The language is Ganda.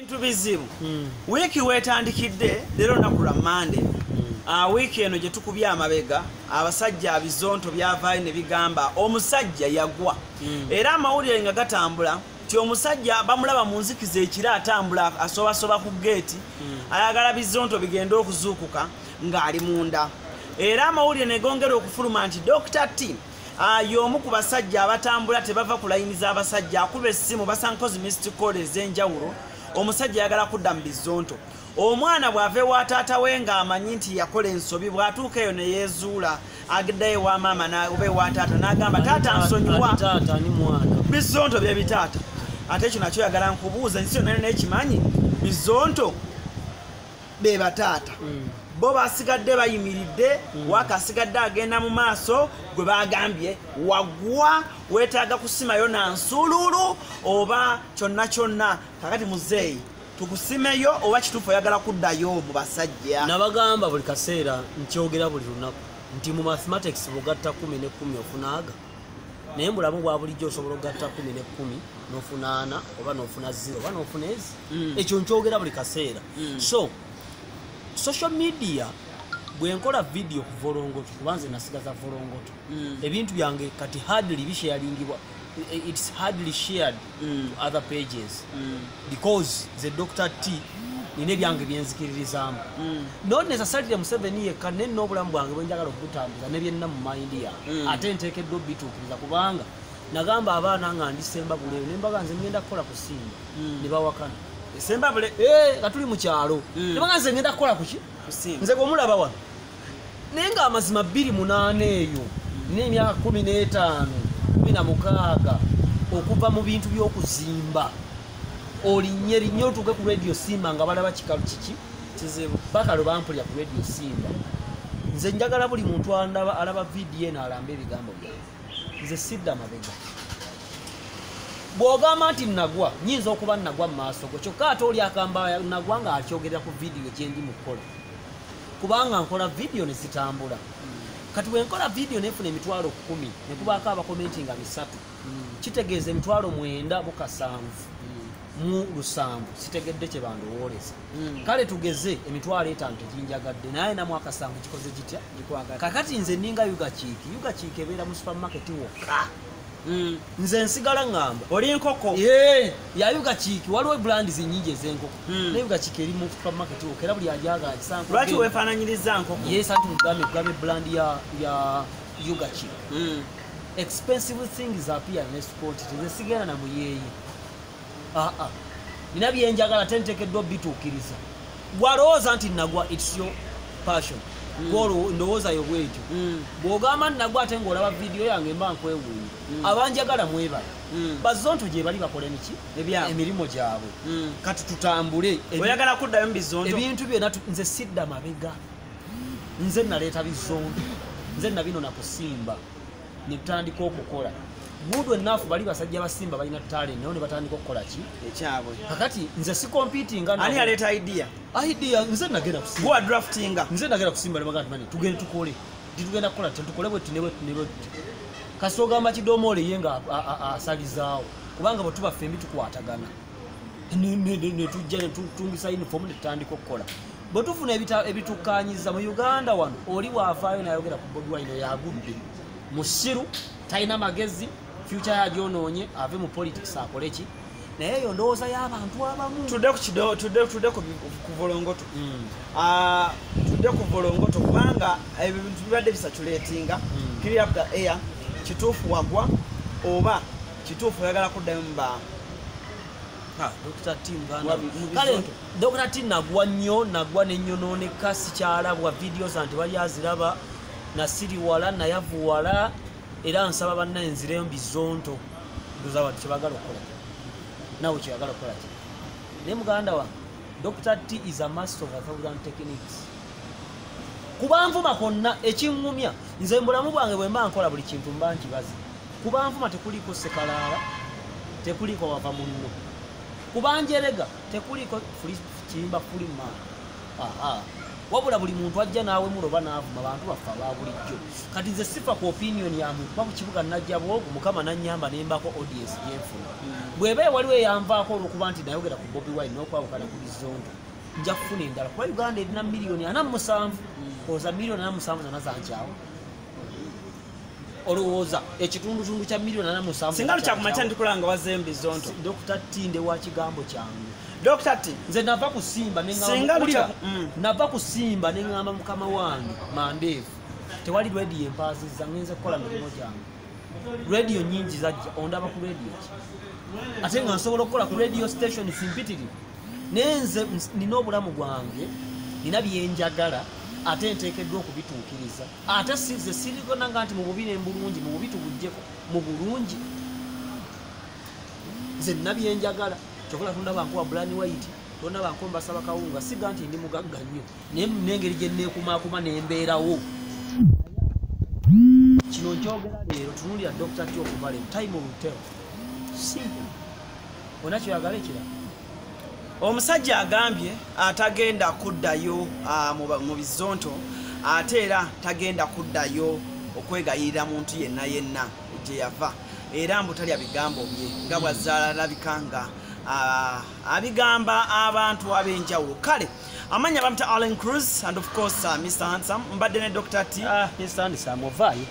Bintu bizibu. Wiiki wetandikidde leero lunaku lwa Mande. Wiiki eno gye tukubye amabega, abasajja abizonto byavaayo ne bigamba omusajja yagwa. Era amawulire nga gatambula nti omusajja bamulaba mu nzikiza ekiro atambula asobasoba ku geeti, ayagala bizonto bigende okuzuukuka ng'ali munda. Era amawulire ne gongera okufuluma nti Dr. T y'omu ku basajja abatambula tebava ku layini z'abasajja, akuba essimu basankozi missed call ez'enjawulo. Omusajja ayagala kudda mu bizonto. Omwana bw'ava ewa taata we ng'amanyi nti yakola ensobi, bw'atuuka eyo ne yeezuula, ageddayo ewa maama oba ewa taata n'agamba taata nsonyiwa. Taata ni mwana. Bizonto bye bitaata. Ate ekyo nakyo yagala nkubuuza, ensi yonna yonna ekimanyi bizonto be bataata. Bo basigadde bayimiridde, waaka asigadde agenda mu maaso gwe bagambye wagwa, weetaaga kusimayo na nsululu oba kyonna kyonna. Kakati muzeeyi tukusimeyo oba kituufu oyagala kuddayo mu basajja? Nabagamba buli kaseera, nkyogera buli lunaku nti mu mathematics bw'ogatta 10 ne 10 ofuna aga, naye mu bulamu bwa bulijjo osobola okugatta 10 ne 10 n'ofuna 4 oba n'ofuna 0 oba n'ofuna ezi. Ekyo nkyogera buli kaseera. So social media bwe nkola video ku Volongoto, kuba nze nasigaza Volongoto, ebintu byange kati hardly bisharingibwa, it's hardly shared to other pages because the Dr. T nina ebyange byenzikiririzaamu. Not necessarily Museveni yekka, naye n'obulamu bwange bwe njagala okubutambuza ne byenna mu mind yange, ate nteekeddwa obituukiriza, kubanga nagamba abaana nga ndi Sembabule ne mbaga nze ngenda kukola ku Simba, ne bawakana. Sembabule? Nga tuli mu kyalo, ne baga nze ngenda kukola ku ki? Ku Simba. Nze gw'omulaba wano, naye nga amazima 2008 eyo n'emyaka 15 16 okuva mu bintu by'okuzimba olinnye linnye otuuke ku Radio Simba nga balaba kikalu kiki kizibu. Bakalo bampulira ku Radio Simba. Nze njagala buli muntu andaba alaba vidiyo eno alambe ebigambo byange. Nze sidda mabega. Bw'ogamba nti nagwa, nyinza okuba nagwa mu maaso go, kyokka ate oli akamba nagwa nga akyogerera ku vidiyo gye ndi mu kukola, kubanga nkola vidiyo ne zitambula. Kati bwe nkola vidiyo nefuna 100,000 ne kubaako abakomenti nga 3, kitegeeza 9,977, sitegedde kye bandowooleza. Kale tugeze 5,000 teginjagadde, naye namu akasanvu kikoze kitya? Gikwagala. Kakati nze ninga Ugachick. Ugachick ebeera mu supermarket wokka. Nze nsigala ŋŋamba oli nkoko. Ya Ugachick waliwo brands nnyingi ez'enkoko, naye Ugachick eri mu supermarket wokka, era buli ajagala agisanga. Lwaki weefaananyiriza nkoko? Yes, anti mugambe brand ya Ugachick. Expensive things appear in less quantity. Nze sigenda na muyeeyi. Nina byenjagala ate nteekeddwa obituukiriza. Gwalowooza nti nagwa, it's your passion. Gwolwo ndowooza yo bwetyo. Bw'ogamba nti nagwa ate ng'olaba vidiyo yange mba nkwewuunya. Abanjagala mwebale. Bazonto gye bali bakola emiki? Ebyabwe. Emirimu gyabwe. Kati tutambule. Oyagala kuddayo mu bizonto? Ebintu byonna nze sidda mabega. Nze naleeta bizonto. Nze nabinona ku Simba. Ne tutandika okukola. Good enough bali basajja ba Simba balina talent, naye ne batandika okukola ki? Ekyabwe. Kakati nze si competing nga Ani yaleeta idea? Idea nze nagenda ku Simba. Gwa draftinga. Nze nagenda ku Simba ne bagamba nti tugende tukole. Nti tugenda kukola, tukole bwe tuti ne bwe tuti ne bwe tuti. Kasita ogamba kidomoole ye nga asalizaawo. Kubanga bwe tuba ffembi tukwatagana. Ne tujja ne tutungisa uniform ne tutandika okukola. Bwe tufuna ebitukkaanyiza mu Uganda wano, oli bw'avaayo n'ayogera ku Bobi Wine yagudde. Musiru, talina magezi, future yagyonoonye, ave mu politics akole ki? Naye eyo ndowooza y'abantu abamu. Tudde ku kido, tudde ku Volongoto. Tudde ku Volongoto kubanga ebyo bintu bibadde bisatulatinga. Clear up the air. Kituufu wagwa oba kituufu oyagala kuddayo mu ba Dr. T muganda. Mu Kale, bizonto. Dr. T nagwa nnyo, nagwa n'ennyonooneka, sikyalabwa videos anti bali aziraba, nasiriwala, nayavuwala, era nsaba bannaye nzireyo bizonto. Ndowooza abantu kye baagala okukola ki? Naawe kyeyagala okukola ki? Naye muganda wange, Dr. T is a master of 1,000 techniques. Kuba nvuma kwonna ekiŋŋumya, nze mu bulamu bwange bwe mba nkola buli kintu mba nkibaze. Kuba nvuma tekuliiko sekalaala, tekuliiko wava munno. Kuba njerega tekuliiko kiyimba free man. Aha. Wabula buli muntu ajja naawemula oba naavuma bantu baffe aba bulijjo. Kati nze sifa ku opinion ya muntu, kuba ku kibuga najja bwogu, Mukama nannyamba nembako audience gyenfuna. Bw'eba waliwo eyanvaako olw'okuba nti nayogera ku Bobi Wine n'okwawukana ku Bizonto, nja kufuna endala, kuba Uganda erina 47 miliyoni. Olowooza 47 miliyoni zonna zankyawa? Olowooza ekitundutundu kya 47 miliyoni? Singa lukyakumakya ndikulaba nga wazzeeyo mu Bizonto. Dr. T, nde wa kigambo kyange. Dr. T. Nze nava ku Simba ne Singa ŋŋamba- Nava ku Simba ne ŋŋamba mukama wange Mandeevu, tewali rediyo empaazizza, ngenze kukola mirimu gyange. Rediyo nyingi zajja, ondaba ku rediyo ki? Ate nga nsobola okukola ku radio station simpitirivu, naye nze nina obulamu bwange, nina byenjagala, ate nteekeddwa okubituukiriza. Ate nze sirigonanga nti mu bubi ne mbulungi, mu bubi tubuggyeko, mu bulungi nze nina byenjagala. Kyokola tondaba nkuwa brand white, tondaba nkuwa mbasaba kawunga. Siga nti ndi mugagga nnyo, naye n'engeri gye neekumaakuma nembeerawo. Kino nkyogera leero, tunulira Dr. T okuva leero, time will tell. Simple, ona kyoyagala ekirala. Omusajja agambye atagenda kuddayo mu Bizonto, ate era tagenda kuddayo okwegayirira muntu yenna yenna gye yava, era mbu talya bigambo bye nga bwazzaala alabika nga abigamba abantu ab'enjawulo. Kale amanya bamuta Allen Cruz and of course Mr Handsome, mbadde ne Dr. T. Ah, Mr. Handsome, ovaayo.